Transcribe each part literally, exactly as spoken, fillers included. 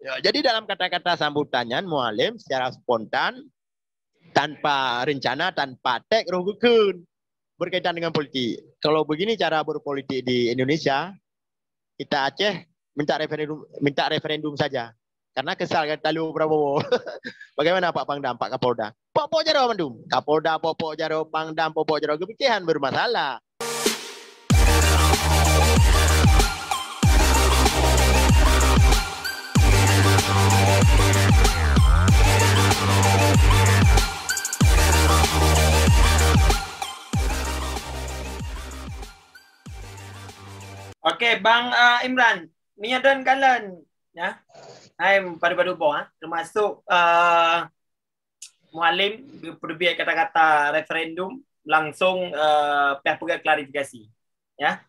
Ya, jadi dalam kata-kata sambutan nyan, Mualem secara spontan, tanpa rencana, tanpa teks roh geukheun berkaitan dengan politik. Kalau begini cara berpolitik di Indonesia, kita Aceh minta referendum, minta referendum saja. Karena kesal kan talu Prabowo. Bagaimana Pak Pangdam, Pak Kapolda? Pok-pok jaroe mandum. Kapolda pok-pok jaroe, Pangdam pok-pok jaroe. Geupikirkan bermasalah. Okey, Bang, uh, Imran, meunyoe don kalon, ya. Hai, padu-padu boh, ha. Termasuk, uh, Mualem geupeubiet kata-kata referendum, langsung, uh, payah peugah klarifikasi. Ya.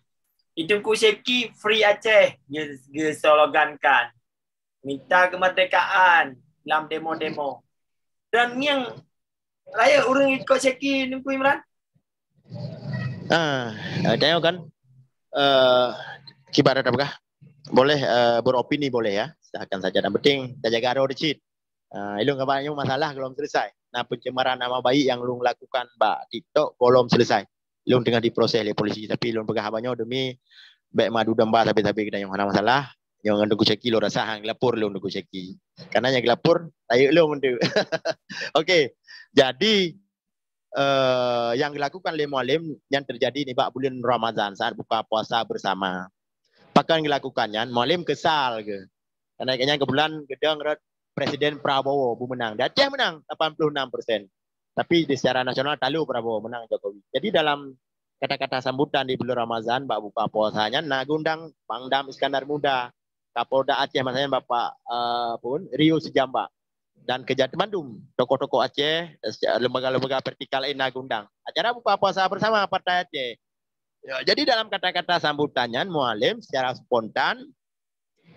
Teungku Syeki free Aceh, ge-, geuslogankan. Minta kemerdekaan lam demo-demo. Dan nyang rayeuk ureueng ikot Syeki, Teungku Imran? Ah, eh, tengok kan, eh, kiban ata peugah, boleh, eh, beropini boleh ya, silakan saja. Yang penting tajaga droe cit. Ah, ilôn kaba nyoe masalah belum selesai. Nah, pencemaran nama baik yang lôn lakukan bak TikTok belum selesai. Ilôn tengah diproses lé polisi, tapi ilôn peugah haba nyoe demi bèk madu domba sabe-sabe geutanyoe, hana masalah. Nyoe ngon Teungku Syeki lôn rasa han geulapor lôn Teungku Syeki. Karena nyang geulapor rayeuk lôn tu. Okey. Jadi, eh, yang dilakukan lé Mualem yang terjadi nibak bulan Ramadan saat buka puasa bersama. Pakon dilakukan nyan, Mualem kesal ke? Karena nyan kebetulan geudong rot Presiden Prabowo beumeunang. Di Aceh menang lapan puluh enam persen. Tapi di secara nasional talu Prabowo menang Jokowi. Jadi dalam kata-kata sambutan di bulan Ramadan bak buka puasa nyan na geundang Pangdam Iskandar Muda, Kapolda Aceh masa nyan Bapak, eh, pun Rio Sijamba. Dan kejat mandum tokoh-tokoh Aceh, eh, lembaga-lembaga vertikal lain na geundang. Acara buka puasa bersama Partai Aceh. Ya, jadi dalam kata-kata sambutan nyan Mualem secara spontan,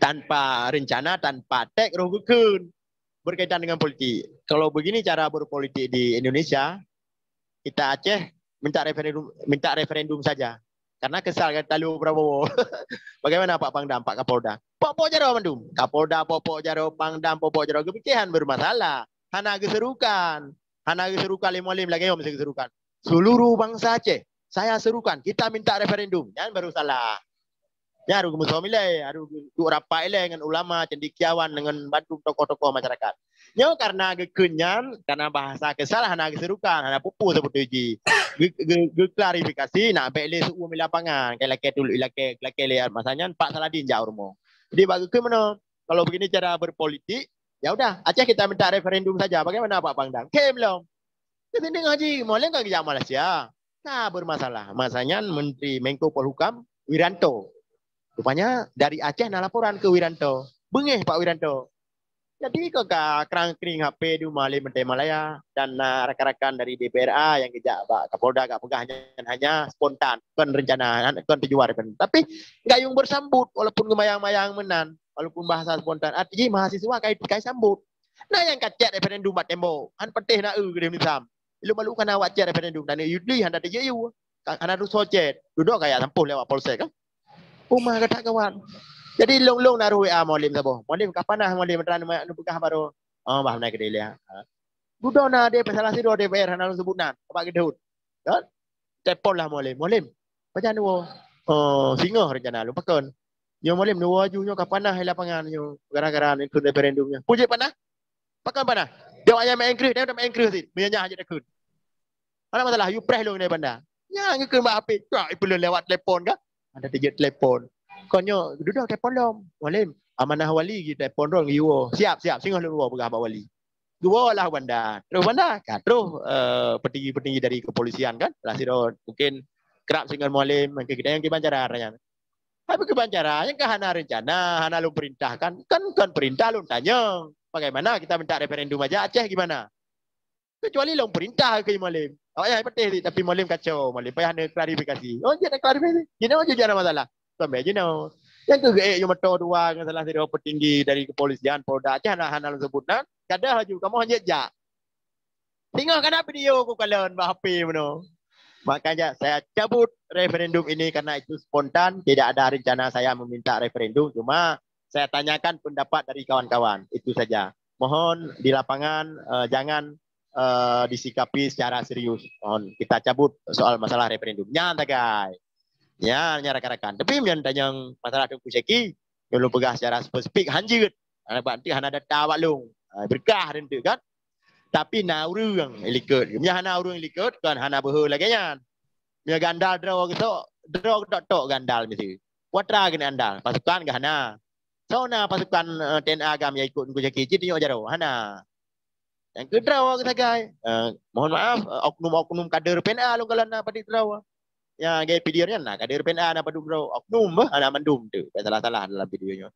tanpa rencana, tanpa teks roh geukheun berkaitan dengan politik. Kalau begini cara berpolitik di Indonesia, kita Aceh minta referendum, minta referendum saja. Karena kesal kan talu Prabowo. Bagaimana Pak Pangdam, Pak Kapolda? Pok-pok jaroe mandum. Kapolda pok-pok jaroe, Pangdam pok-pok jaroe. Geupikirkan bermasalah. Hana geuserukan. Hana geuserukan lé Mualem lagèe nyoe mesti geuserukan. Seluruh bangsa Aceh, saya serukan, kita minta referendum. Nyan baru salah. Nyan harôh geumusoe ilèe, harôh duek rapat ilèe ngon ulama, cendekiawan, ngon bantu tokoh-tokoh masyarakat. Nyoe karena geukheun nyan, karena bahasa kesal hana geuserukan, hana peue-peue seupeuti jih. Ge-, ge-, geuklarifikasi, nak bèk lé seu'uem di lapangan, ka lakèe tuleueng, lakèe, lakèe lé masa nyan Pak Saladin jak u rumoh. Jadi bak geukheun meunoe, kalau begini cara berpolitik, ya udah, Aceh kita minta referendum saja. Bagaimana Pak Pangdam? Khém lom. Keuteundeung haji, Mualem kan geujak Malaysia. Ka bermasalah. Masa nyan Menteri Menko Polhukam Wiranto. Rupanya dari Aceh na laporan ke Wiranto. Beungéh Pak Wiranto. Jadi kok ka krang-kring H P di Mualem Meuntèe Malaya dan na rakan-rakan dari D P R A nyang geujak bak Kapolda ka peugah nyan hanya spontan, kon rencana, kon tujuan referendum. Tapi gayung bersambut walaupun geumayang-mayang meunan, walaupun bahasa spontan. Arti jih mahasiswa kai, kai sambut. Na nyang ka cèt referendum bak tembok. Han patéh na eu geudeh misam. Ilôn malu kana awak cèt referendum dan Yudli hana teujeuet yue. Ka-, hana tusoe cèt. Dudoe kaya sampôh lewat polsek kan. Uma kata kawan. Jadi long-long na ruh W A Mualem saboh. Mualem ka panas Mualem teuran ma-, neupeugah baroe. Oh, bah meunai keudeh lé. Ha. Dudoe na deh salah sidroe D P R hana lôn seubut nan. Abak geudhôt. Kan? Telepon lah Mualem. Mualem, pajan neuwoe? Oh, singoh rencana lôn pakon. Nyoe Mualem neuwoe aju nyoe ka panas di lapangan nyoe. Gara-gara neukheun referendum nyoe. Peue jeuet panas? Pakon panas? Jawab nyang main kreueh, dah main kreueh sit. Meunyoe nyan hana takheun. Hana masalah, yue preh lôn dari bandar. Nyan geukheun bak H P. Cak, ipeuleueh lewat telepon kan? Ada teujeuet telepon. Kon nyoe, dudoe telepon lom. Mualem, amanah wali geutelepon droe geuyue woe. Siap, siap. Singoh lôn woe peugah bak wali. Geuwoe lah bandar. Troh bandar. Ka troh, eh, petinggi-petinggi dari kepolisian kan. Lah sidroe mungkin kerap singoh Mualem, mungkin kita nyang kiban cara nyan. Tapi kiban cara, nyang ka hana rencana, hana lôn perintahkan. Kan, kan perintah lôn tanyong. Bagaimana kita minta referendum aja Aceh gimana? Kecuali lôn perintah keu Mualem. Awak nyan patéh sit, tapi Mualem kacau, Mualem payah neuklarifikasi. Oh, jeuet neuklarifikasi. Jinoe jeuet hana masalah. Sampai jinoe. Nyang keu geuék yue moto dua ngon salah sidroe petinggi dari kepolisian, Polda Aceh hana, hana lôn seubut nan. Kada laju, kamoe han jeuet jak. Singoh kana video ku kalon bak H P meunoe. Makanya saya cabut referendum ini karena itu spontan, tidak ada rencana saya meminta referendum, cuma Saya tanyakan pendapat dari kawan-kawan. Itu saja. Mohon di lapangan, eh, jangan, eh, disikapi secara serius. Mohon kita cabut soal masalah referendum. Nyan sagai. Nyan, nyan rakan-rakan. Tapi meunyoe tanyong masalah Teungku Syeki, meunyoe lôn peugah secara spesifik, hanjeuet. Hana bak hana data bak lôn. Ha, berkah rintu kan. Tapi na ureuëng likot. Meunyoe hana ureuëng likot, kan hana beuhe lagée nyan. Meunyoe gandal droe geusok, droe tok-tok gandal misi. Watra keuneuk andal, pasukan geuhana. Soe na pasukan, eh, T N A GAM nyang ikot Teungku Syeki cit nyoe jaroe? Hana. Nyang keu droe geusagai. Eh, mohon maaf, eh, oknum-oknum kader P N A lôn kalon na padub droe. Ya, gaya video nyan na kader P N A na padub droe. Oknum beh, hana mandum tu. Salah-salah dalam video nyoe.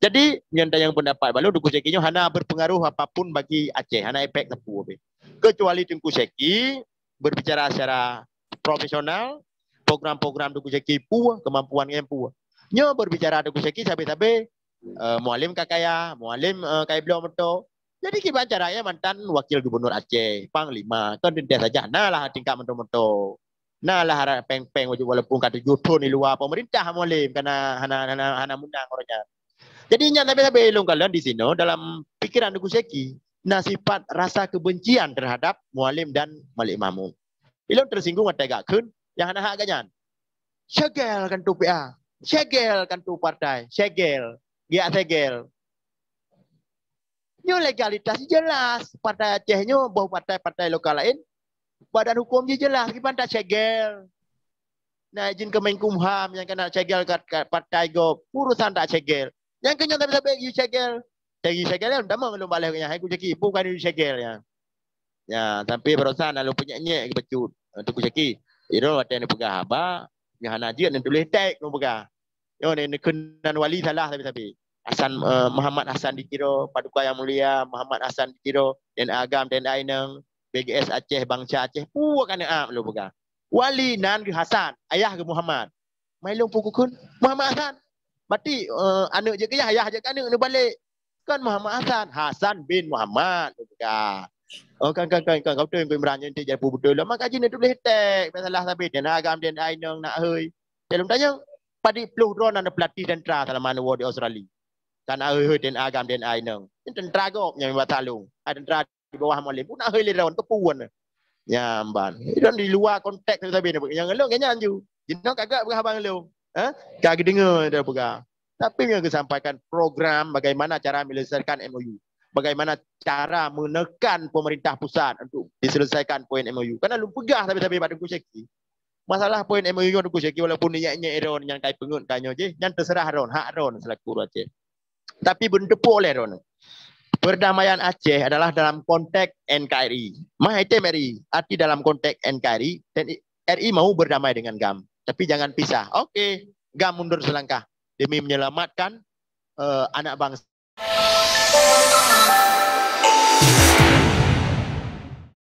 Jadi, nyan tanyong pendapat bak lôn, Teungku Syeki nyoe hana berpengaruh apapun bagi Aceh, hana efek sapeue pih. Kecuali Teungku Syeki berbicara secara profesional, program-program Teungku Syeki peue, kemampuan nyan peue. Nyoe berbicara Teungku Syeki sabe-sabe, eh, Mualem ka kaya, Mualem, eh, ka ibloe moto. Jadi kiban cara nyan mantan wakil gubernur Aceh, panglima, kon teuntée saja, na lah tingkat moto-moto. Na lah harap peng-peng walaupun ka tujoh thon di luwa pemerintah Mualem, kana hana, hana, hana munang ureuëng nyan. Jadi nyan sabe-sabe lôn kalon di sinoe dalam pikiran Teungku Syeki na sifat rasa kebencian terhadap Mualem dan Malik Mahmud. Ilôn tersinggung watée gak kheun nyang hana hak gak nyan. Segel kantor P A, segel kantor partai, segel, giak segel. Nyoe legalitas jelas. Partai Aceh nyoe, boh partai-partai lokal lain, badan hukum jih jelas. Kiban tak segel. Na izin Kemenkumham nyang keuneuk segel kat, kat partai gob. Urusan tak segel. Nyang keu nyoe sabe-sabe yue segel. Cari segel nyan, tamong lôn baleh nyan. Hai Teungku Syeki, peue kan yue segel nyan. Ya, sampai barosan lôn peunyek-nyek keu bacut. Teungku Syeki, ilôn watée neupeugah haba, nyang hana jeuet neutuléh teks lôn peugah. Nyoe ni, neukeunan wali salah sabe-sabe. Hasan, eh, Muhammad Hasan di Tiro, Paduka Yang Mulia Muhammad Hasan di Tiro, T N A GAM, T N A inong, B G S Aceh, Bansa Aceh, peue ka neuap lôn peugah. Wali nan geuh Hasan, ayah geuh Muhammad. Mai lôn peue kukheun? Muhammad Hasan. Berarti, eh, aneuk jeuet keu yah, yah jeuet keu aneuk, neubalek. Kon Muhammad Hasan, Hasan bin Muhammad lôn peugah. Oh, kan, kan, kan, kan, kau beutôi Teungku Imran, nyan teuh jadi peue beutôi lom. Maka jih neutuléh teks, masalah sabe, T N A GAM, T N A inong, nak hôi. Lôn tanyong, padub ploh droe na peulatéh tentara selama neuwoe di Australia. Kan hôi-hôi T N A GAM, T N A inong. Nyan tentara gob nyang bak salong. Hai tentara di bawah Mualem. Peue nak hôi lé droe, keupeue nyan. Nyan ban. Droe di luwa konteks sabe-sabe nyan. Nyang lôn nyan ju. Jinoe ka gak peugah abang lôn. Ha? Ka geudeungoe droe peugah. Tapi nyang geusampaikan program bagaimana cara menyelesaikan M O U. Bagaimana cara menekan pemerintah pusat untuk diselesaikan poin M O U. Karena lôn peugah sabe-sabe bak Teungku Syeki. Masalah poin M O U nyoe Teungku Syeki, walaupun niyat-niyat droe nyan kai peungeut kai nyoe jih, nyan terserah droe, hak droe selaku ureuëng Aceh. Tapi beuneuteupeu oleh droe. Perdamaian Aceh adalah dalam konteks N K R I. Mah item R I, arti dalam konteks N K R I, dan R I mau berdamai dengan GAM. Tapi jangan pisah. Oke, GAM mundur selangkah demi menyelamatkan, eh, anak bangsa.